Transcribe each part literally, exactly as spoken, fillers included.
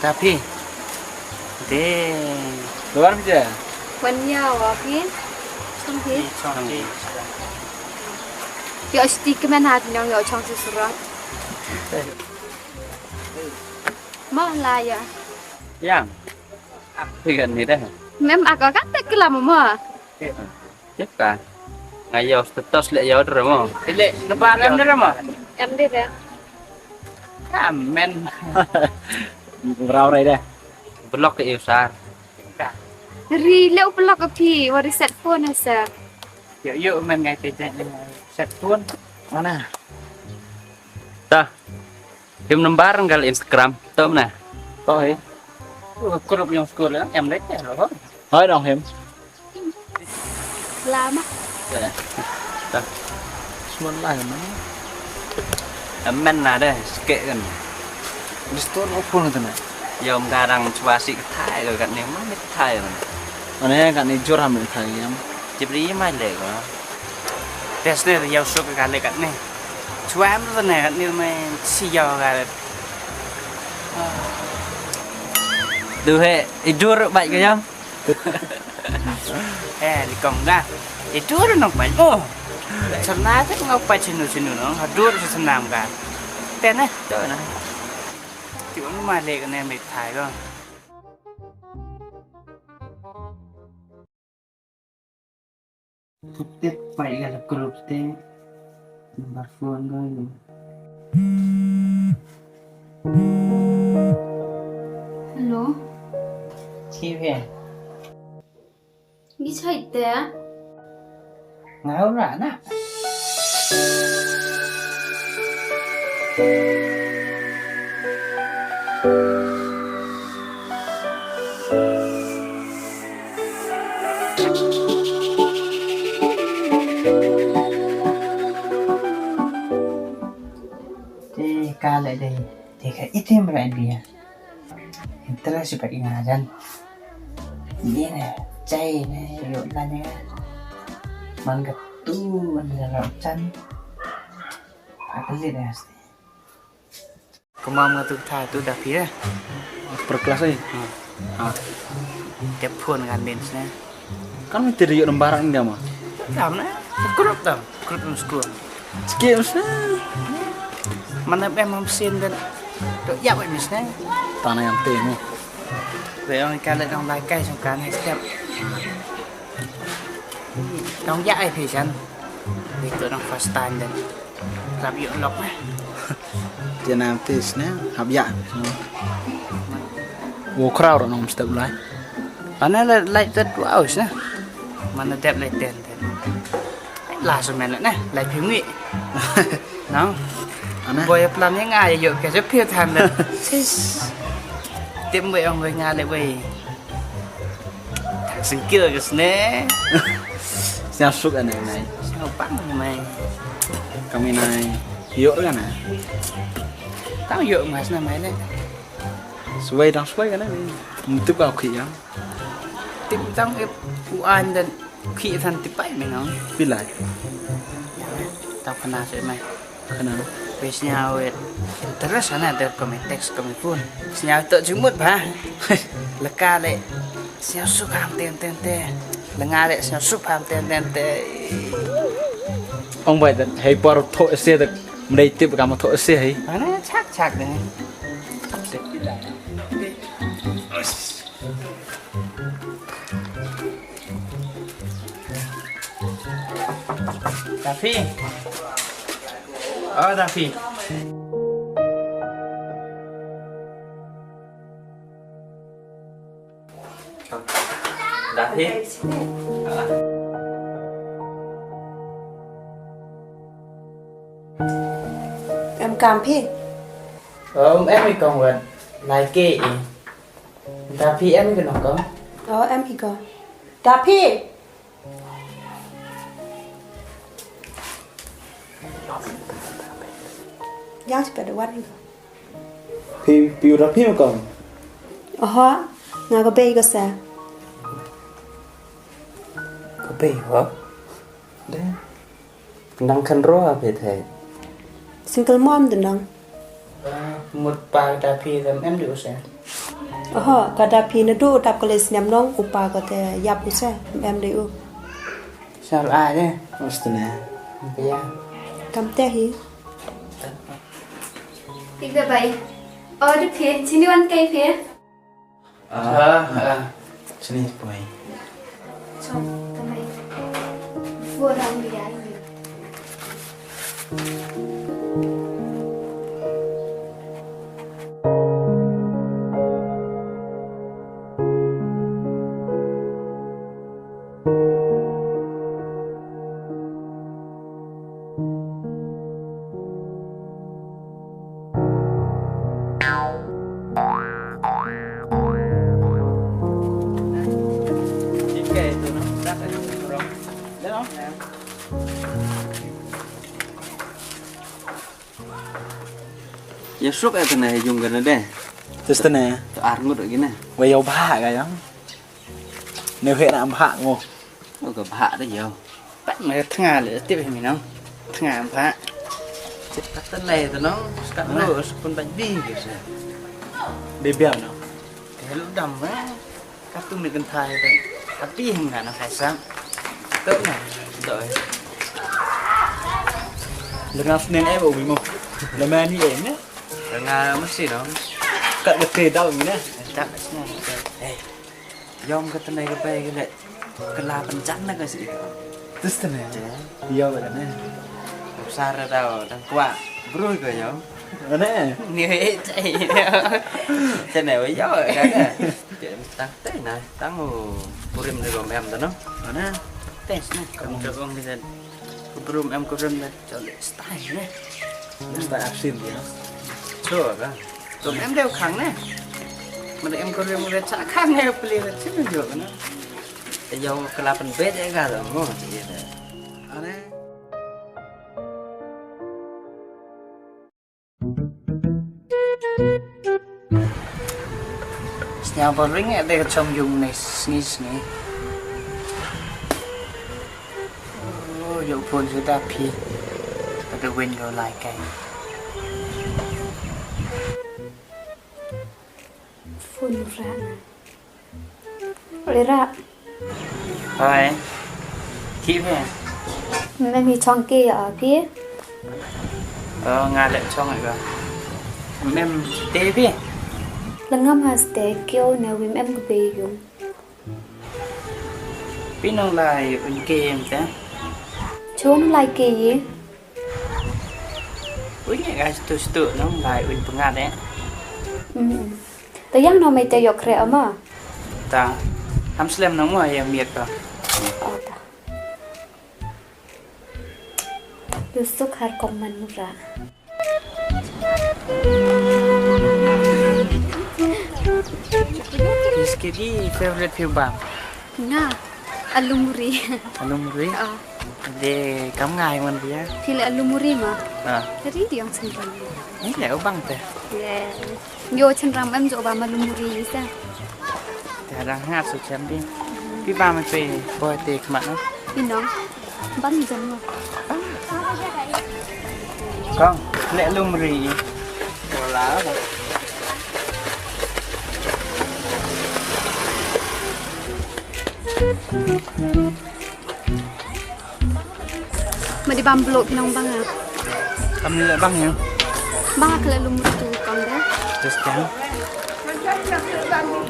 Tæ phi. De. Luar phi je? Wan ya wa phi. Chong phi. Chong phi. Yoh sti kmen hat nong yoh chong si surok. Mo la ya. Yang. Phi kan ni de. Mem ako ka te klam mo. Chep ka. Nga yoh status le yoh dra mo. Le na ba em dra mo. Em de de. Ka men. Rau rai de. Block ke usar. Ri le block ke phi, wa reset phone ha sir. Yo yo men ngai te jan reset phone. Mana? Ta. Him number ngal Instagram. To mana? To he. Group yong school em le. Hoi dong him. Lama. Smun lai kan. Amen na de, seke kan. Distur opun tu na. Yom garang chwa si kthai ko kat ni, ma ni kthai kan. Ane kat ni jur ham ni kthai yam. Jibri mai le ko. Tes ne yau suk ka le kat ni. Chwa am tu ne kat ni mai si yau ka le. Du he, idur bai ko yam. Eh, ni kong ga. Itu dah nong pai. Oh. Sana te ngau pai sinu sinu nong. Hadur sa sanam ga. Te na, to na. Ti ong ma le ka ne me thai ko. Tip pai ga la group te. Number phone ko. Hello. Chi ve. Ngi chait te. Ngau ra na. Te ka le de, te ka itim ra India. Interest pa i ngajan. Ni ne, chai ne, yo la ne. Man ka tu, man ka chan. Akali ne asti. Kumam nga tu tha tu da phi eh. Per kelas eh. Ha. Ha. Te phone kan din sne. Kan mi tiri yo number ang dia ma. Tam na. Group tam. Group ng school. Skip sne. Mana em ham sin dan. Tu ya bai mi sne. Tana yang te mo. Be ong ka le dong lai kai song kan step. Dong ya ai phi san. Ni tu dong first time dan. Rap yuk lok eh. Ti nam ti sne, hap ya. Wo crowd nong step lai. Ana la lai tet wow sne. Mana dep lai ten ten. La su men ne, lai phi ngi. Nong. Ana. Boy plan yang ai yuk ke se phi than le. Sis. Tim boy ong boy nga le boy. Singkil ke sne. Sñiaw suk anai nai. Sñiaw pang mai. Kami nai. Yok kan na. Tang yok mas na mai le. Suwai dang suwai kan na. Mutip ka khi yang. Tip tang ip u an dan khi than tip pai mai nong. Pilai. Tau kana se mai. Kana. Pe sñiaw eh. Terus ana der ko me text ko me phone. Sñiaw to jumut ba. Leka le. Sñiaw suk ham ten ten te. Lenga le sñiaw suk ham ten ten te. Ong bai dan hei por tho se de. Mdei tip ka ma tho se hei. Ana chak chak de. Dapi. Oh, Dapi. Dapi. Em kam phi? Em, em i kong wan. Lai ke i. Dapi em i kong. Oh, em i kong. Dapi. Yang si pada wan ko. Phi, phi u Dapi em i kong. Oho, nga ka bei ko sa. Ka bei ho? De. Nang khan ro ha phi the. Single mom de nang. Mut pa Dapi em em di u sa. Oho, ka da phi na du u dap ka le snem nong, u pa ka te yap u se, em de u. Sal a de. Mesti ne. Ya. Kam te hi. Ibe bai. O, de phi, chini wan kai phi. Ah, ah. Sini, poi. Chong, tamai. Before ang biya ini. Ya suk ya tene yung kene de. Tus tene. Tu ar ngut lagi ne. Wei yow bha ka yang. Neu he na bha ngo. O ka bha de yow. Pat me thnga le tip he mi nong. Thnga bha. Tip kat te le te nong. Skat lo sukun bat bi ke se. Be biam nong. Te lu dam ba. Katu mi kan thai te. Api hing na na khai sa. To na. To. Lenga sneng e bo mi mo. Lenga ni e ne. Lenga mesti nong. Kat ke te dau mi ne. Tak sneng. Hey. Yom ka tene ka bai ka le. Ka la pynjan na ka si. Tus tene. Yo ka ne. Sar dau dang kwah. Bru ka yom. Ane. Ni he chai. Tene wa yo ka ne. Tang te na, tang u kurim de gom em da no. Ane. Tes na. Kam ka gong de. Kurim em kurim de. Chale style ne. Style action ya. Cho ka. Tum em deu khang ne. Mada em ko re mada cha khang ne pli re chim jo na. Te yong kala pan bet e ga da mo ti de. Are. Sñiaw ba ring e de ka chong yung ne sngi sngi. Oh, yoh phone su da phi. Ka da win ko lai kai. Phone ra. Oi ra. Hai. Ki phi? Me mi chong ki ya phi. Oh, nga le chong ka. Mem te phi. La ngam has te kyo ne wim em ko be yung. Phi nong lai un ke em te? Chun lai ke ye. Uñ e ka stu stu nong lai uñ pyngat e. Mm. Te yang no me te yok re ama. Ta. Ham slem nong mo ya miet ka. Oh, ta. Yusuk har kom man mura. Biskit i favorite phi bang? Nga, alu muri. Alu muri? Ah. De kam ngai man bia. Phi le alu muri ma? Ah. Tadi di yang sendiri. Ni le u bang te. Ye. Yo chynram em jo ba ma lu muri sa. Te dang ha su chem di. Phi ba ma pe boy te khmat no. Phi nong. Ban jam no. Kong, le lu muri. Wala. Ma di bam blok nong bang ya. Kam ni le bang ya. Bang ka le lum tu kong de. Just kan.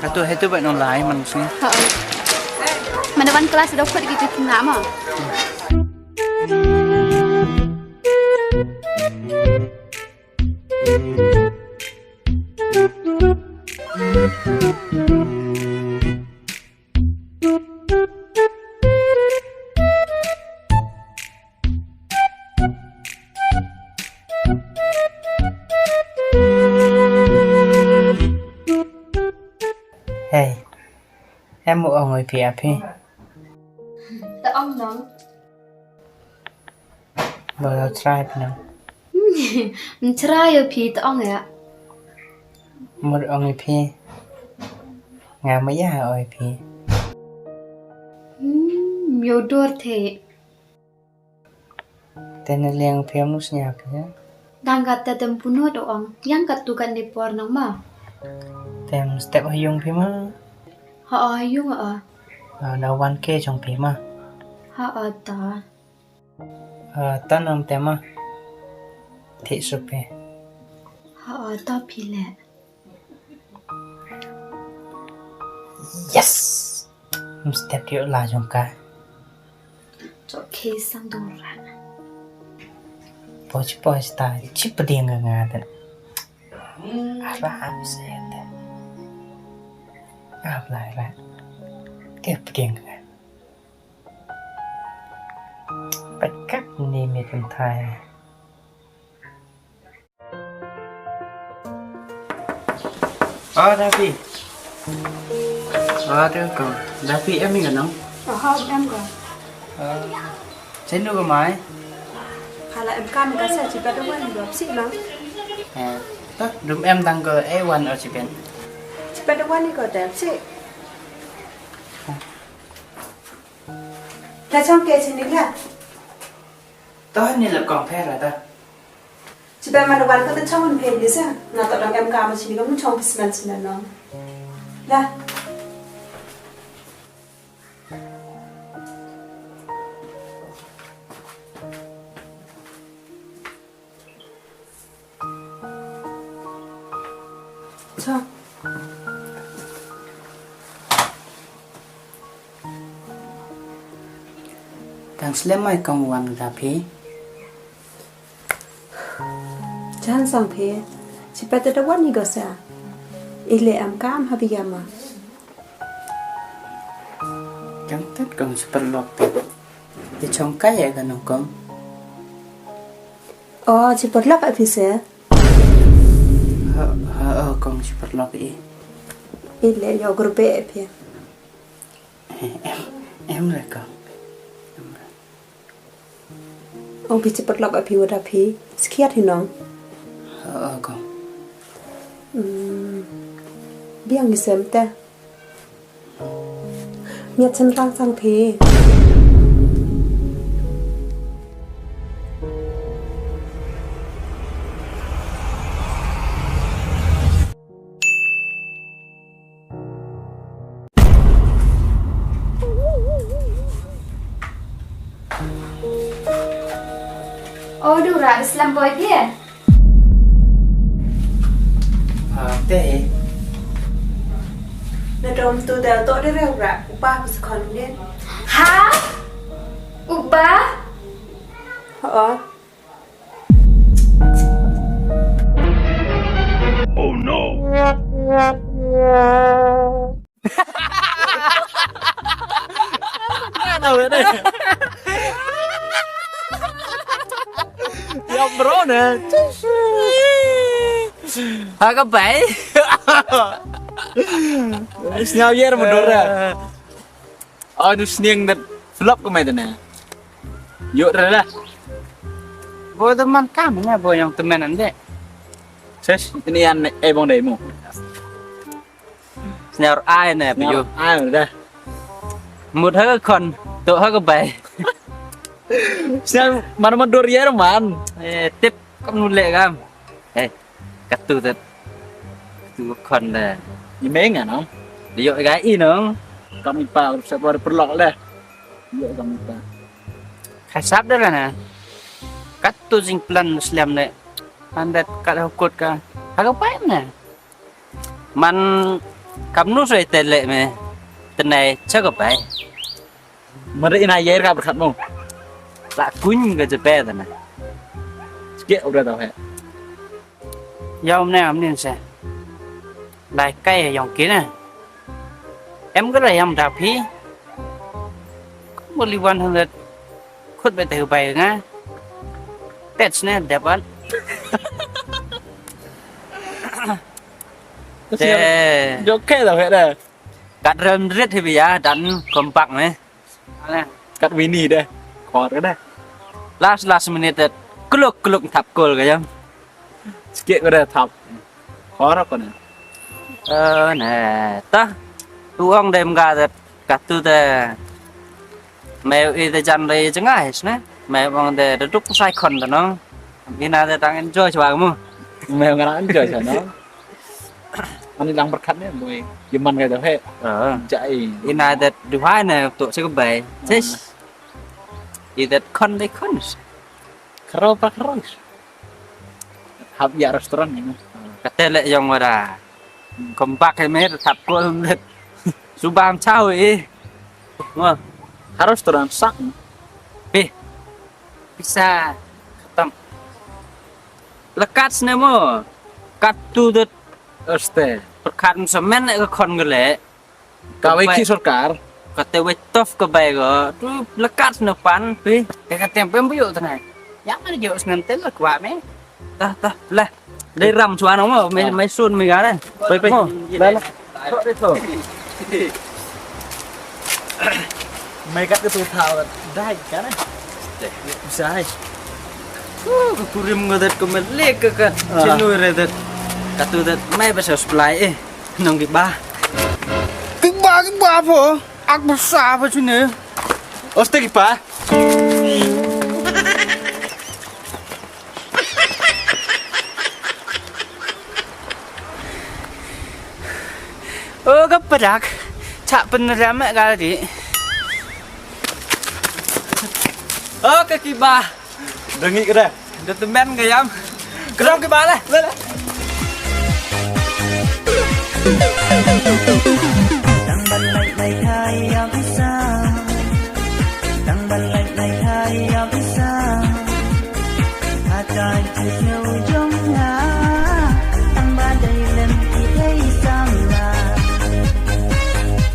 Katu hetu ba nong lai man sini. Ha. Mana wan kelas dok kut gitu kena ma. Hey, em u ong oi phi a phi. Ta ong nong. Ba trai phi nong. Ntrai o phi ta ong ya. Mut ong i phi. Nga maya o i phi. Hmm, yo dor the. Te na liang phi am nu sñiaw phi ya. Dang ka te tem punu to ong. Yang ka tu ka ni por nong ma. Te Tem step ha yung phi ma? Ha, ha yung a. Ah, da wan ke chong phi ma? Ha, ha, ta. Ah, tan am tem ma? Thi su phi. Ha, ha, ta phi le. Yes! Mstep yoh la jong ka. Chok ke sang dong ra. Poch poch ta, chip ding nga ta. Ara am se ta. Ap lai ra. Ke pding nga. Pakap ni mi tun thai. Ơ, Dapi. Ơ, tæ kong. Dapi em i ka nong? Aha, em ka. Ơ, chenu ka mai? Hala em kam ka sa chi pat da wan da psi lang. Eh, tæ, dum em dang ka e wan o chi pen. Chi pat da wan i ko tæ psi. Tæ chong ke chi ni la. Tæ ni la kong phe ra tæ. Chi ba man wan ka ta chong phi ni sa. Nga toh dang em ka ma chi ni ka mun chong phi smen smen no. La. Chong. Tang slem mai kong wan da phi. Jan sang phi, chi pat da wan i ko sa. I le am kam ha bi ya ma. Kang tat kong chi paralok phi. I chong kai ya ka nong kong. O, chi paralok a phi se. Ha, ha, o, kong chi paralok i. I le yo group e phi. Em, em ra kong. Em ra. Ong phi chi paralok a phi wa da phi. Skhiat hi nong. Ha, o, kong. Hmm. Biang i sem tæ. Ngiat chynrang sang phi. O, du ra, da slem boi phi. Ah, tæ hi. Na dom tu da toh de re ra, u ba phi sa khon de. Ha? U ba? O. Oh no! Nga na we de. Ya bro ne. Ha ka bai. Sñiaw yer mo dor da. Anu sniang dat flop ko mai tæ ne. Yoh da da. Bo da man kam nga bo yong tæ men an de. Ses, ini an e bong dei mo. Sñiaw ai ne, sñiaw ai da. Mut ha ka khon, toh ha ka bai. Sñiaw man man dur yer man. Eh, tip kam nu le kam. Eh, katu tet. Katu khon da. Ni meng ano? Dio ga i no. Kam i pa sa por perlok le. Dio kam i pa. Khai sap da la na. Katu jing plan slem le. Pandat kat hukut ka. Ha ka pai na. Man kamnu soi te le me. Tenai cha ka pai. Mare ina yer ka berkhat mo. La kuñ ka jepe tana. Ske udah tau he. Yau ne amnin se. Lai kai yong kina. Em ka la yam da phi. Muli one hundred. Khut be te bai nga. Tet sne depan. Te. Jok ke da he da. Kat rem rit hi bia dan kompak ne. Kat wini de. Kor ke de. Last, last minute de. Kluk, kluk thap kol ke jam. Sikit ko de thap. Kor ko ne. Eh, ne. Tah. Tu ong dem ga de. Katu de. Meu i de jan de jngai sne. Meu ong de, de duk sai khon de no. Ina de tang enjoy chwa mo. Meu ngara enjoy chwa no. Ani lang pyrkhat ne, moi. Ye man ka da he. Ah. Jai. Ina dat duhai na tu se ka bai. Sis. I dat khon de khon. Kharo pa kharo. Hap ya restaurant ni. Kate le yong wada. Kompak he mer thap ko let. Subam chau i. Mo. Ha restaurant sak. Pi. Pisa. Khatam. Lekat sne mo. Kat tu dut. Este. Perkat semen ka khon gele. Ka wei ki sorkar. Kate wei tof ka bai ko. Tu lekat sne pan pi. Te ka tem pem buyu tnai. Yang mana jauh snem tel kwa me. Tah, tah, lah. Dei ram chuan mo, mai, mai sun mi gane. Pai, pai. Mo, lah, lah. Thok dei thok. Mai kat ka tu thau dai gane. Dei. Bisa hai. Uh, ka kurim ngo dat ko me lek ka ka. Ah. Chinu re dat. Ka tu dat mai ba sa supply eh. Nong ki ba. Ki ba, ki ba po. Ak ba sa ba chine. Oste ki pa. O ka padak, chak pynrem ka di. O ka kiba. Dengi ka dah. Da temen ka yam. Kerong kiba lah. Lah, lah.